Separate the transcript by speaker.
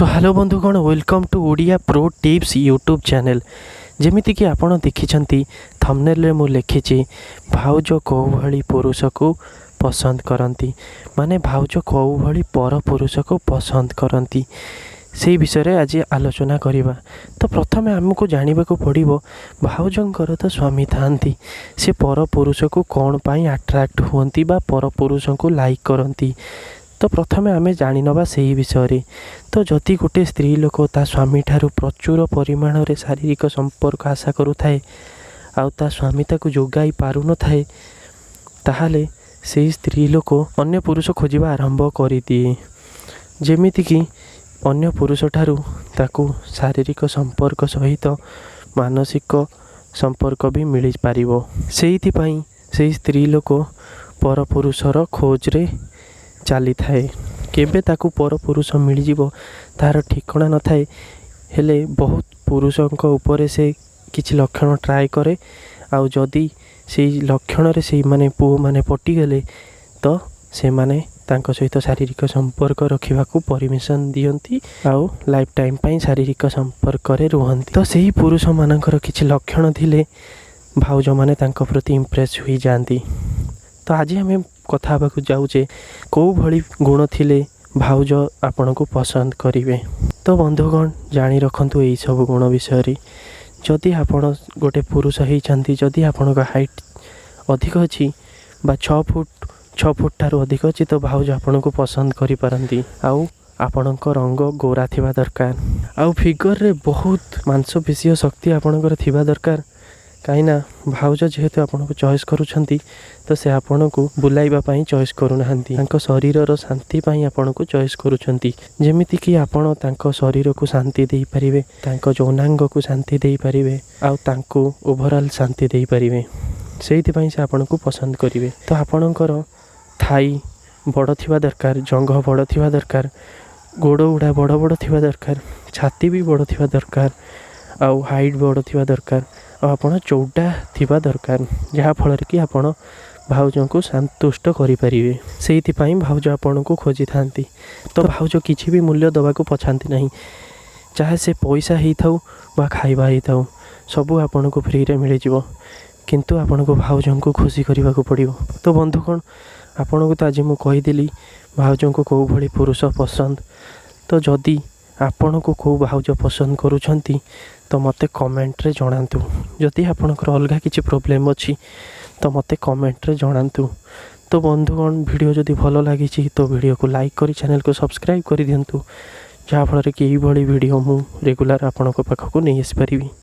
Speaker 1: Show hello ବନ୍ଧୁଗଣ, welcome to Odia Pro Tips YouTube channel। ଯେମିତିକି ଆପଣ ଦେଖିଛନ୍ତି, ଥମ୍ବନେଲ୍ରେ ମୁଁ ଲେଖିଛି, ଭାଉଜ କେଉଁ ଭଳି ପୁରୁଷକୁ ପସନ୍ଦ କରନ୍ତି, ମାନେ ଭାଉଜ କେଉଁ ଭଳି ପର ପୁରୁଷକୁ ପସନ୍ଦ କରନ୍ତି, ସେଇ ବିଷୟରେ ଆଜି ଆଲୋଚନା କରିବା। ତ ପ୍ରଥମେ ଆମକୁ ଜାଣିବାକୁ ପଡ଼ିବ, ଭାଉଜଙ୍କର ତ ସ୍ୱାମୀ ଥାଆନ୍ତି, ସେ ପର ପୁରୁଷକୁ କ'ଣ ପାଇଁ ଆଟ୍ରାକ୍ଟ ହୁଅନ୍ତି ବା ପର ପୁରୁଷଙ୍କୁ ଲାଇକ୍ କରନ୍ତି। ତ ପ୍ରଥମେ ଆମେ ଜାଣିନେବା ସେଇ ବିଷୟରେ। ତ ଯଦି ଗୋଟେ ସ୍ତ୍ରୀ ଲୋକ ତା ସ୍ୱାମୀଠାରୁ ପ୍ରଚୁର ପରିମାଣରେ ଶାରୀରିକ ସମ୍ପର୍କ ଆଶା କରୁଥାଏ ଆଉ ତା ସ୍ୱାମୀ ତାକୁ ଯୋଗାଇ ପାରୁନଥାଏ, ତାହେଲେ ସେଇ ସ୍ତ୍ରୀ ଲୋକ ଅନ୍ୟ ପୁରୁଷ ଖୋଜିବା ଆରମ୍ଭ କରିଦିଏ, ଯେମିତିକି ଅନ୍ୟ ପୁରୁଷଠାରୁ ତାକୁ ଶାରୀରିକ ସମ୍ପର୍କ ସହିତ ମାନସିକ ସମ୍ପର୍କ ବି ମିଳିପାରିବ। ସେଇଥିପାଇଁ ସେଇ ସ୍ତ୍ରୀ ଲୋକ ପରପୁରୁଷର ଖୋଜରେ ଚାଲିଥାଏ। କେବେ ତାକୁ ପରପୁରୁଷ ମିଳିଯିବ, ତାହାର ଠିକଣା ନଥାଏ। ହେଲେ ବହୁତ ପୁରୁଷଙ୍କ ଉପରେ ସେ କିଛି ଲକ୍ଷଣ ଟ୍ରାଏ କରେ, ଆଉ ଯଦି ସେଇ ଲକ୍ଷଣରେ ସେଇମାନେ ପୁଅମାନେ ପଟିଗଲେ, ତ ସେମାନେ ତାଙ୍କ ସହିତ ଶାରୀରିକ ସମ୍ପର୍କ ରଖିବାକୁ ପରମିସନ୍ ଦିଅନ୍ତି ଆଉ ଲାଇଫ୍ ଟାଇମ୍ ପାଇଁ ଶାରୀରିକ ସମ୍ପର୍କରେ ରୁହନ୍ତି। ତ ସେହି ପୁରୁଷମାନଙ୍କର କିଛି ଲକ୍ଷଣ ଥିଲେ ଭାଉଜମାନେ ତାଙ୍କ ପ୍ରତି ଇମ୍ପ୍ରେସ୍ ହୋଇଯାଆନ୍ତି। ତ ଆଜି ଆମେ କଥା ହେବାକୁ ଯାଉଛେ, କେଉଁ ଭଳି ଗୁଣ ଥିଲେ ଭାଉଜ ଆପଣଙ୍କୁ ପସନ୍ଦ କରିବେ। ତ ବନ୍ଧୁଗଣ, ଜାଣି ରଖନ୍ତୁ ଏଇସବୁ ଗୁଣ ବିଷୟରେ। ଯଦି ଆପଣ ଗୋଟେ ପୁରୁଷ ହେଇଛନ୍ତି, ଯଦି ଆପଣଙ୍କ ହାଇଟ୍ ଅଧିକ ଅଛି ବା 6 ଫୁଟ, 6 ଫୁଟ ଠାରୁ ଅଧିକ ଅଛି, ତ ଭାଉଜ ଆପଣଙ୍କୁ ପସନ୍ଦ କରିପାରନ୍ତି। ଆଉ ଆପଣଙ୍କ ରଙ୍ଗ ଗୋରା ଥିବା ଦରକାର, ଆଉ ଫିଗରରେ ବହୁତ ମାଂସପେଶୀୟ ଶକ୍ତି ଆପଣଙ୍କର ଥିବା ଦରକାର, କାହିଁକିନା ଭାଉଜ ଯେହେତୁ ଆପଣଙ୍କୁ ଚଏସ୍ କରୁଛନ୍ତି, ତ ସେ ଆପଣଙ୍କୁ ବୁଲାଇବା ପାଇଁ ଚଏସ୍ କରୁନାହାନ୍ତି, ତାଙ୍କ ଶରୀରର ଶାନ୍ତି ପାଇଁ ଆପଣଙ୍କୁ ଚଏସ୍ କରୁଛନ୍ତି। ଯେମିତିକି ଆପଣ ତାଙ୍କ ଶରୀରକୁ ଶାନ୍ତି ଦେଇପାରିବେ, ତାଙ୍କ ଯୌନାଙ୍ଗକୁ ଶାନ୍ତି ଦେଇପାରିବେ ଆଉ ତାଙ୍କୁ ଓଭରଅଲ୍ ଶାନ୍ତି ଦେଇପାରିବେ, ସେଇଥିପାଇଁ ସେ ଆପଣଙ୍କୁ ପସନ୍ଦ କରିବେ। ତ ଆପଣଙ୍କର ଥାଇ ବଡ଼ ଥିବା ଦରକାର, ଜଙ୍ଘ ବଡ଼ ଥିବା ଦରକାର, ଗୋଡ଼ ଗୁଡ଼ା ବଡ଼ ବଡ଼ ଥିବା ଦରକାର, ଛାତି ବି ବଡ଼ ଥିବା ଦରକାର, ଆଉ ହାଇଟ୍ ବଡ଼ ଥିବା ଦରକାର, ଆଉ ଆପଣ ଚଉଡ଼ା ଥିବା ଦରକାର, ଯାହାଫଳରେ କି ଆପଣ ଭାଉଜଙ୍କୁ ସନ୍ତୁଷ୍ଟ କରିପାରିବେ। ସେଇଥିପାଇଁ ଭାଉଜ ଆପଣଙ୍କୁ ଖୋଜିଥାନ୍ତି। ତ ଭାଉଜ କିଛି ବି ମୂଲ୍ୟ ଦେବାକୁ ପଛାନ୍ତି ନାହିଁ, ଚାହେ ସେ ପଇସା ହେଇଥାଉ ବା ଖାଇବା ହେଇଥାଉ, ସବୁ ଆପଣଙ୍କୁ ଫ୍ରିରେ ମିଳିଯିବ, କିନ୍ତୁ ଆପଣଙ୍କୁ ଭାଉଜଙ୍କୁ ଖୁସି କରିବାକୁ ପଡ଼ିବ। ତ ବନ୍ଧୁଗଣ, ଆପଣଙ୍କୁ ତ ଆଜି ମୁଁ କହିଦେଲି ଭାଉଜଙ୍କୁ କେଉଁ ଭଳି ପୁରୁଷ ପସନ୍ଦ। ତ ଯଦି ଆପଣଙ୍କୁ କେଉଁ ଭାଉଜ ପସନ୍ଦ କରୁଛନ୍ତି, ତ ମୋତେ କମେଣ୍ଟରେ ଜଣାନ୍ତୁ। ଯଦି ଆପଣଙ୍କର ଅଲଗା କିଛି ପ୍ରୋବ୍ଲେମ୍ ଅଛି, ତ ମୋତେ କମେଣ୍ଟରେ ଜଣାନ୍ତୁ। ତ ବନ୍ଧୁଗଣ, ଭିଡ଼ିଓ ଯଦି ଭଲ ଲାଗିଛି, ତ ଭିଡ଼ିଓକୁ ଲାଇକ୍ କରି ଚ୍ୟାନେଲକୁ ସବସ୍କ୍ରାଇବ୍ କରିଦିଅନ୍ତୁ, ଯାହାଫଳରେ କି ଏଇଭଳି ଭିଡ଼ିଓ ମୁଁ ରେଗୁଲାର ଆପଣଙ୍କ ପାଖକୁ ନେଇ ଆସିପାରିବି।